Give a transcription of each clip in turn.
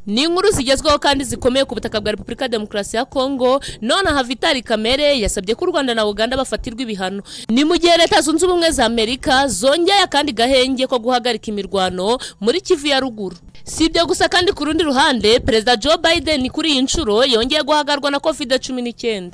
Ni inkuru zigezweho kandi zikomeye ku butaka bwa Repubulika Demokarasi ya Kongo. Nonaha Vital Kamerhe yasabye ko u Rwanda na Uganda bafatirwa ibihano. Ni mu gihe Leta Zunze Ubumwe za Amerika zongeye akandi gahenge ko guhagarika imirwano muri Kivu ya ruguru. Si ibyo gusa kandi, ku rundi ruhande Perezida Joe Biden kuri iyi nshuro yongeye guhagarwa na COVID-19.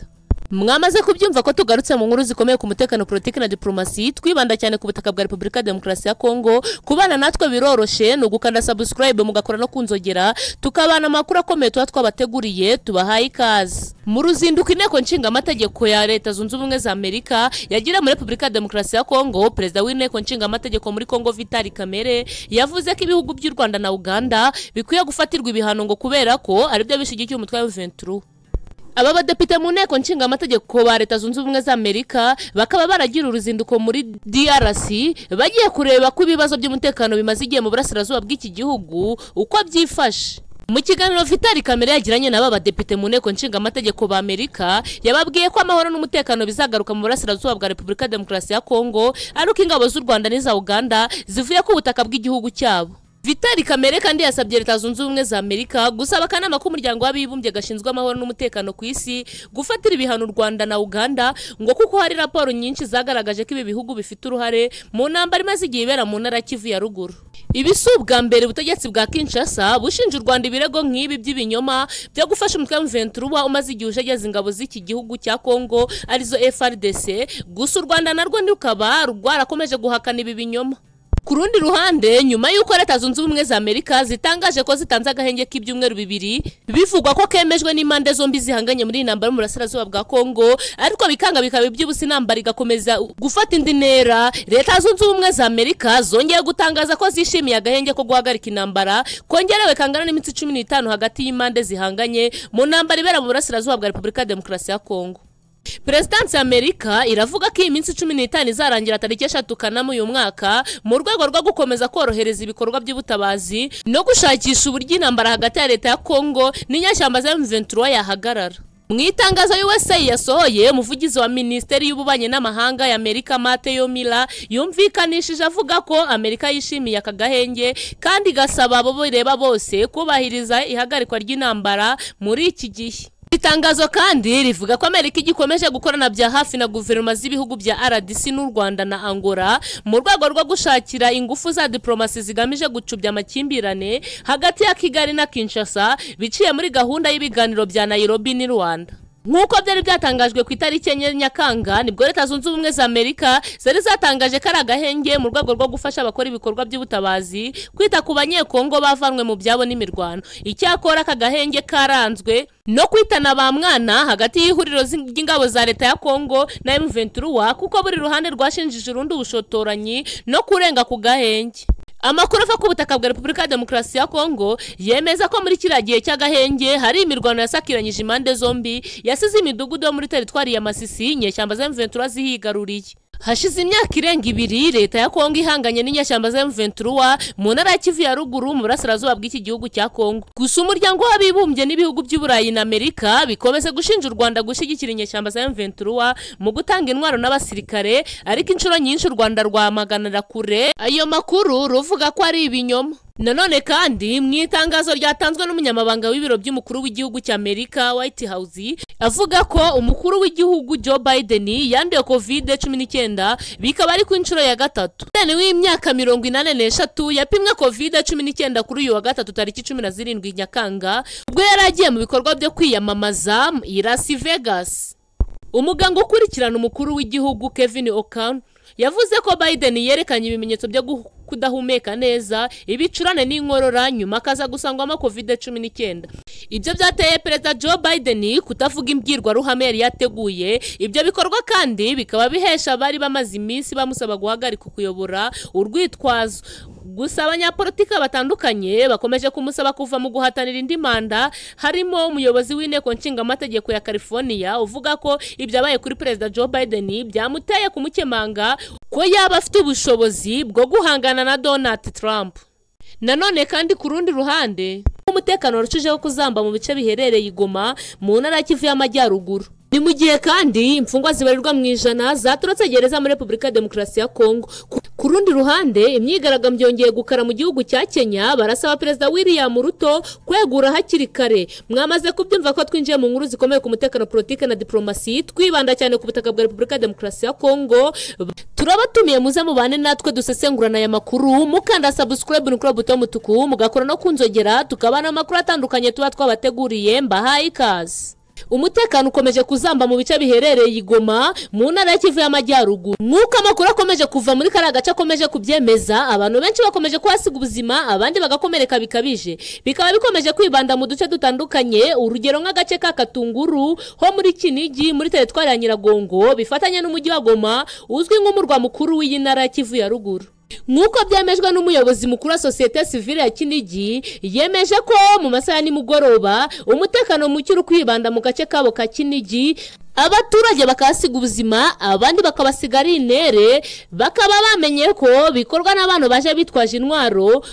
Mwamaze kubyumva ko tugarutse mu nkuru zikomeye ku mutekano, politiki na diplomasi, twibanda cyane ku butaka bwa Repubulika Demokarasi ya Kongo. Kubana natwe biroroshe, ni ugukanda subscribe mugakora no kunzogera, tukabana amakuru akomeye tuba twabateguriye. Tubahaye ikaze. Mu ruzinduko inteko nshingamategeko ya Leta Zunze Ubumwe za Amerika yagira muri Repubulika Demokarasi ya Kongo, Perezida w'inteko nshingamategeko muri Kongo Vital Kamerhe yavuze ko ibihugu by'u Rwanda na Uganda bikwiye gufatirwa ibihano ngo kubera ko aribyo bishyigikiye umutwe wa M23. Aba badepite mu nteko nshingamategeko ba Leta Zunze Ubumwe za Amerika bakaba baragira uruzinduko muri DRC bagiye kureba ko ibibazo by'umutekano bimaze igihe mu burasirazuba bw'iki gihugu uko byifashe. Mu kiganiro Vital Kamerhe yagiranye n'aba badepite mu nteko nshingamategeko ba Amerika, yababwiye ko amahoro n'umutekano bizagaruka mu burasirazuba bwa Repubulika Demokarasi ya Kongo ariko ingabo z'u Rwanda n'iza Uganda zivuye ku butaka bw'igihugu cyabo. Vital Kamerhe kandi yasabye Leta Zunze Ubumwe za Amerika gusaba akanama k'umuryango w'abibumbye gashinzwe amahoro n'umutekano ku isi gufatira ibihano u Rwanda na Uganda ngo kuko hari raporo nyinshi zagaragaje ko ibi bihugu bifite uruhare mu ntambara imaze igihe ibera mu ntara ya Kivu ya ruguru. Ibi si ubwa mbere ubutegetsi bwa Kinshasa bushinja u Rwanda ibirego nk'ibi by'ibinyoma byo gufasha umutwe wa M23 umaze igihe ujegeza ingabo z'iki gihugu cya Kongo arizo FARDC. Gusa u Rwanda narwo rukaba rwarakomeje guhakana ibi binyoma. Ku rundi ruhande, nyuma y'uko Leta Zunze Ubumwe za Amerika zitangaje ko zitanze agahenge k'ibyumweru 2 bivugwa ko kemejwe n'impande zombi zihanganye muri intambara mu burasirazuba bwa Kongo, ariko bikanga bikaba iby'ubusa, intambara igakomeza gufata indi ntera, Leta Zunze Ubumwe za Amerika zongeye gutangaza ko zishimiye agahenge ko guhagarika intambara kongerewe kangana n'iminsi 15 hagati y'impande zihanganye mu ntambara ibera mu burasirazuba bwa Repubulika Demokarasi ya Kongo. Perezidansi ya Amerika iravuga ko iyi minsi 15 izarangira tariki 3 Kanama uyu mwaka, mu rwego rwo gukomeza korohereza ibikorwa by'ubutabazi no gushakisha uburyo intambara hagati ya Leta ya Kongo n'inyeshyamba za M23 yahagarara. Mu itangazo USA yasohoye, umuvugizi wa Minisiteri y'Ububanyi n'Amahanga ya Amerika Mateo Miller yumvikanishije avuga ko Amerika yishimiye aka gahenge kandi gasaba abo bireba bose kubahiriza ihagarikwa ry'intambara muri iki gihe. Itangazo kandi rivuga ko Amerika igikomeje gukorana bya hafi na guverinoma z'ibihugu bya RDC n'u Rwanda na Angola mu rwego rwo gushakira ingufu za diplomasi zigamije gucubya amakimbirane hagati ya Kigali na Kinshasa biciye muri gahunda y'ibiganiro bya Nairobi n'i Rwanda. Nk'uko byari byatangajwe ku itariki 4 Nyakanga, nibwo Leta Zunze Ubumwe za Amerika zari zatangaje ko ari agahenge mu rwego rwo gufasha abakora ibikorwa by'ubutabazi kwita ku banyekongo bavanwe mu byabo n'imirwano. Icyakora aka gahenge karanzwe no kwitana ba mwana hagati y'ihuriro ry'ingabo za Leta ya Kongo na M23, kuko buri ruhande rwashinjije urundi ubushotoranyi no kurenga ku gahenge. Amakuru ava ku butaka bwa Repubulika Demokarasi ya Kongo yemeza ko muri kiriya gihe cy'agahenge hari imirwano yasakiranyije impande zombi yasize imidugudu yo muri teritwari ya Masisi inyeshyamba za M23 zihigaruriye. Hashize imyaka irenga 2 Leta ya Kongo ihanganye n'inyeshyamba za M23 mu ntara ya Kivu ya ruguru mu burasirazuba bw'iki gihugu cya Kongo. Gusa umuryango w'abibumbye n'ibihugu by'Uburayi na Amerika bikomeze gushinja u Rwanda gushyigikira inyeshyamba za M23 mu gutanga intwaro n'abasirikare, ariko inshuro nyinshi u Rwanda rwamaganira kure ayo makuru ruvuga ko ari ibinyoma. Nanone kandi mu itangazo ryatanzwe n'umunyamabanga w'ibiro by'umukuru w'igihugu cya Amerika White House, avuga ko umukuru w'igihugu Joe Biden yanduye COVID-19 bikaba ari ku inshuro ya 3. Biden w'imyaka 83 yapimwe COVID-19 kuri uyu wa gatatu tariki 17 Nyakanga ubwo yari agiye mu bikorwa byo kwiyamamaza i Las Vegas. Umuganga ukurikirana umukuru w'igihugu Kevin O'Connor yavuze ko Biden yerekanye ibimenyetso byo kudahumeka neza, ibicurane n'inkorora, nyuma akaza gusangwamo COVID-19. Ibyo byateye Perezida Joe Biden kutavuga imbwirwaruhame yari yateguye. Ibyo bikorwa kandi bikaba bihesha abari bamaze iminsi bamusaba guhagarika kuyobora urwitwazo. Gusa abanyapolitiki batandukanye bakomeje kumusaba kuva mu guhatanira indi manda, harimo umuyobozi w'inteko nshingamategeko ya California uvuga ko ibyabaye kuri Perezida Joe Biden byamuteye kumukemanga ko yaba afite ubushobozi bwo guhangana na Donald Trump. Nanone kandi ku rundi ruhande, umutekano warushijeho kuzamba mu bice biherereye i Goma mu ntara ya Kivu y'Amajyaruguru. Ni mu gihe kandi imfungwa zibarirwa mu ijana zaturutse gereza muri Repubulika ya Demokarasi ya Kongo. Ku rundi ruhande, imyigaragambyo yongeye gukara mu gihugu cya Kenya, barasaba Perezida William Ruto kwegura hakiri kare. Mwamaze kubyumva ko twinjiye mu nkuru zikomeye ku mutekano, politike na diplomasi, twibanda cyane ku butaka bwa Repubulika ya Demokarasi ya Kongo. Turabatumiye muze mubane natwe dusesengurana aya makuru, mukanda subscribe kuri buto mutuku, mugakora no kunzogera, tukabana amakuru atandukanye tuba twabateguriye. Mbahaye ikaze. Umutekano ukomeje kuzamba mu bice biherereye i Goma mu ntara ya Kivu y'Amajyaruguru. Nk'uko amakuru akomeje kuva muri kariya gace akomeje kubyemeza, abantu benshi bakomeje kuhasiga ubuzima, abandi bagakomereka bikabije. Bikaba bikomeje kwibanda mu duce dutandukanye, urugero nk'agace ka Katunguru ho muri Kinigi muri teritwari ya Nyiragongo bifatanye n'umujyi wa Goma uzwi nk'umurwa mukuru w'iyi ntara ya Kivu ya Ruguru. Nk'uko byemejwe n'umuyobozi mukuru wa sosiyete sivile ya Kinigi, yemeje ko mu masaha ya nimugoroba umutekano muke uri kwibanda mu gace kabo ka Kinigi, abaturage bakahasiga ubuzima, abandi bakabasiga ari intere, bakaba bamenye ko bikorwa n'abantu baje bitwaje intwaro.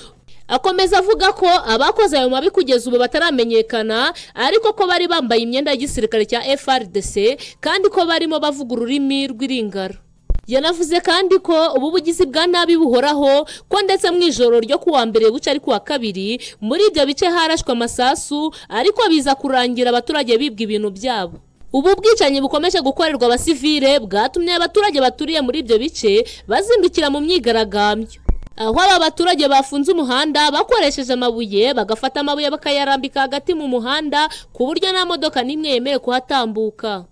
Akomeza avuga ko abakoze ayo mabi kugeza ubu bataramenyekana, ariko ko bari bambaye imyenda y'igisirikare cya FARDC kandi ko barimo bavuga ururimi rw'iringara. Yanavuze kandi ko ubu bugizi bwa nabi buhoraho, ko ndetse mu ijoro ryo kuwa mbere buca ari kuwa kabiri muri ibyo bice harashwe amasasu, ariko biza kurangira abaturage bibwa ibintu byabo. Ubu bwicanyi bukomeje gukorerwa abasivile bwatumye abaturage baturiye muri ibyo bice bazindukira mu myigaragambyo, aho aba baturage bafunze umuhanda bakoresheje amabuye, bagafata amabuye bakayarambika hagati mu muhanda ku buryo nta modoka n'imwe yemerewe kuhatambuka.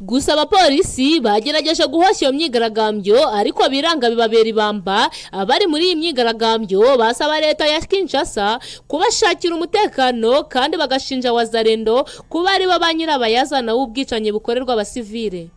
Gusa abapolisi bagerageje guhoshya iyo myigaragambyo, ariko biranga bibabera ibamba. Abari muri iyi myigaragambyo basaba leta ya Kinshasa kubashakira umutekano, kandi bagashinja Wazalendo kuba ari bo ba nyirabayazana w'ubwicanyi bukorerwa abasivile.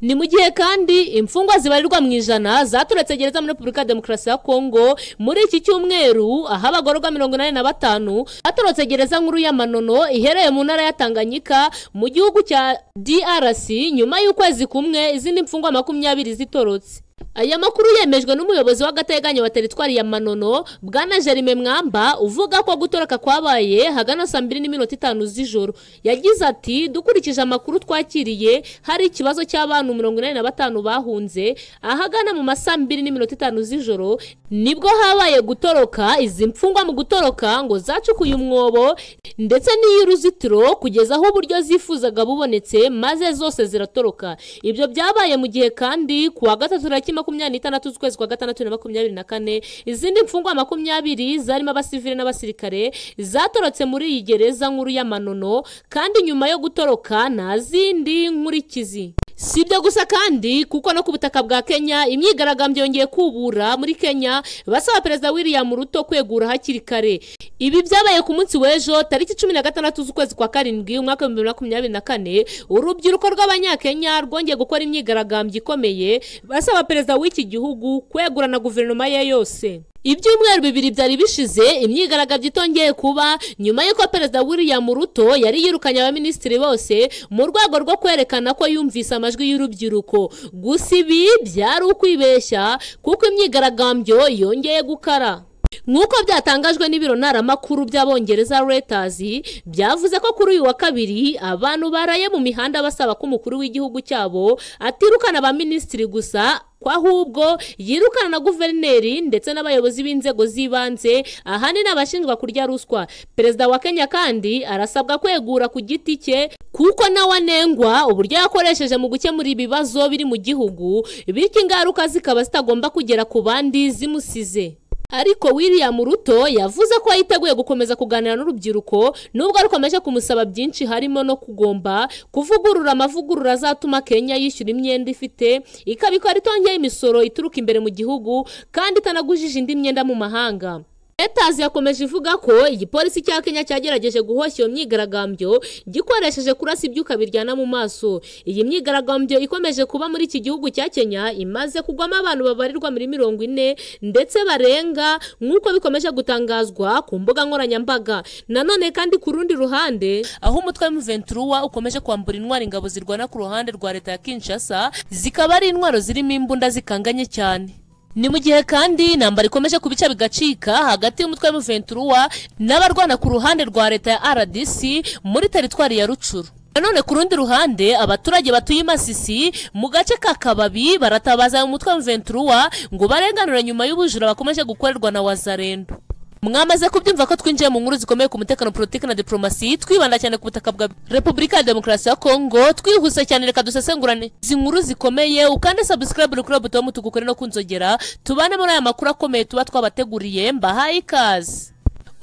Ni mu gihe kandi imfungwa zibarirwa mu ijana zaturetse gereza muri Repubulika ya Demokarasi ya Kongo muri iki cyumweru, aho abagororwa 85 batorotse gereza nkuru ya Manono iherereye mu ntara ya Tanganyika mu gihugu cya DRC nyuma y'ukwezi kumwe izindi mfungwa 20 zitorotse. Aya makuru yemejwe n'umuyobozi w'agateganyo wa teritwari ya Manono, Bwana Jerime Mwamba, uvuga ko gutoroka kwabaye hagana saa 2:05 z'ijoro. Yagize ati: dukurikije amakuru twakiriye, hari ikibazo cy'abantu 85 bahunze ahagana mu masaa 2:05 z'ijoro, nibwo habaye gutoroka. Izi mfungwa mu gutoroka ngo zacukuye umwobo ndetse n'iy'uruzitiro kugeza aho uburyo zifuzaga bubonetse, maze zose ziratoroka. Ibyo byabaye mu gihe kandi kuwa gatatu tariki 26 z'ukwezi kwa gatandatu na 2024 izindi mfungwa 20 zarimo abasivile n'abasirikare zatorotse muri iyi gereza nkuru ya Manono, kandi nyuma yo gutoroka nta zindi nkurikizi. Si ibyo gusa kandi, kuko no ku butaka bwa Kenya imyigaragambyo yongeye kubura muri Kenya, basaba Perezida William Ruto kwegura hakiri kare. Ibi byabaye ku munsi w'ejo tariki 16 z'ukwezi kwa karindwi umwaka wa 2024, urubyiruko rw'abanyakenya rwongeye gukora imyigaragambyo ikomeye basaba perezida w'iki gihugu kwegura na guverinoma ye yose. Ibyumweru bibiri byari bishize imyigaragambyo itongeye kuba nyuma y'uko Perezida William Ruto yari yirukanye abaminisitiri bose mu rwego rwo kwerekana ko yumvise amajwi y'urubyiruko. Gusa ibi byari ukwibeshya kuko imyigaragambyo yongeye gukara. Nk'uko byatangajwe n'ibiro ntaramakuru by'Abongereza Reuters, byavuze ko kuri uyu wa kabiri abantu baraye mu mihanda basaba ko umukuru w'igihugu cyabo atirukana abaminisitiri gusa, ko ahubwo yirukana na guverineri ndetse n'abayobozi b'inzego z'ibanze, ahanini abashinjwa kurya ruswa. Perezida wa Kenya kandi arasabwa kwegura ku giti cye kuko nawe anengwa uburyo yakoresheje mu gukemura ibibazo biri mu gihugu, bityo ingaruka zikaba zitagomba kugera ku bandi zimusize. Ariko William Ruto yavuze ko yiteguye gukomeza kuganira n'urubyiruko nubwo rukomeje kumusaba byinshi, harimo no kugomba kuvugurura amavugurura azatuma Kenya yishyura imyenda ifite, ikabikora itongeye imisoro ituruka imbere mu gihugu kandi itanagujije indi myenda mu mahanga. Reuters yakomeje ivuga ko igipolisi cya Kenya cyagerageje guhoshya iyo myigaragambyo gikoresheje kurasa ibyuka biryana mu maso. Iyi myigaragambyo ikomeje kuba muri iki gihugu cya Kenya imaze kugwamo abantu babarirwa muri 40 ndetse barenga, nk'uko bikomeje gutangazwa ku mbuga nkoranyambaga. Nanone kandi ku rundi ruhande, aho umutwe wa M23 ukomeje kwambura intwaro ingabo zirwana ku ruhande rwa leta ya Kinshasa, zikaba ari intwaro zirimo imbunda zikanganye cyane. Ni mu gihe kandi intambara ikomeje kubica bigacika hagati y'umutwe wa M23 n'abarwana ku ruhande rwa leta ya RDC muri teritwari ya Rucuru. Nanone ku rundi ruhande, abaturage batuye i Masisi mu gace ka Kababi baratabaza umutwe wa M23 ngo barenganure nyuma y'ubujura bakomeje gukorerwa na Wazalendo. Mwamaze kubyumva ko twinjiye mu nkuru zikomeye ku mutekano, politiki na diplomasi, twibanda cyane ku butaka bwa Repubulika ya Demokarasi ya Kongo. Twihuse cyane, reka dusesengurane izi nkuru zikomeye. Ukande subscribe kuri buto y'umutuku, ukore no kunzogera, tubane muri aya makuru akomeye tuba twabateguriye. Mbahaye ikaze.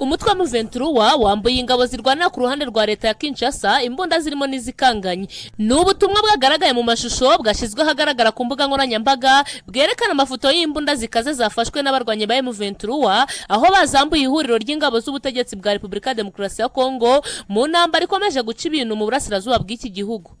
Umutwe wa M23 wambuye ingabo zirwanira ku ruhande rwa leta ya Kinshasa imbunda zirimo n'izikanganye. Ni ubutumwa bwagaragaye mu mashusho bwashyizwe ahagaragara ku mbuga nkoranyambaga, bwerekana amafoto y'imbunda zikaze zafashwe n'abarwanyi ba M23, aho bazambuye ihuriro ry'ingabo z'ubutegetsi bwa Repubulika ya Demokarasi ya Kongo mu ntambara ikomeje guca ibintu mu burasirazuba bw'iki gihugu.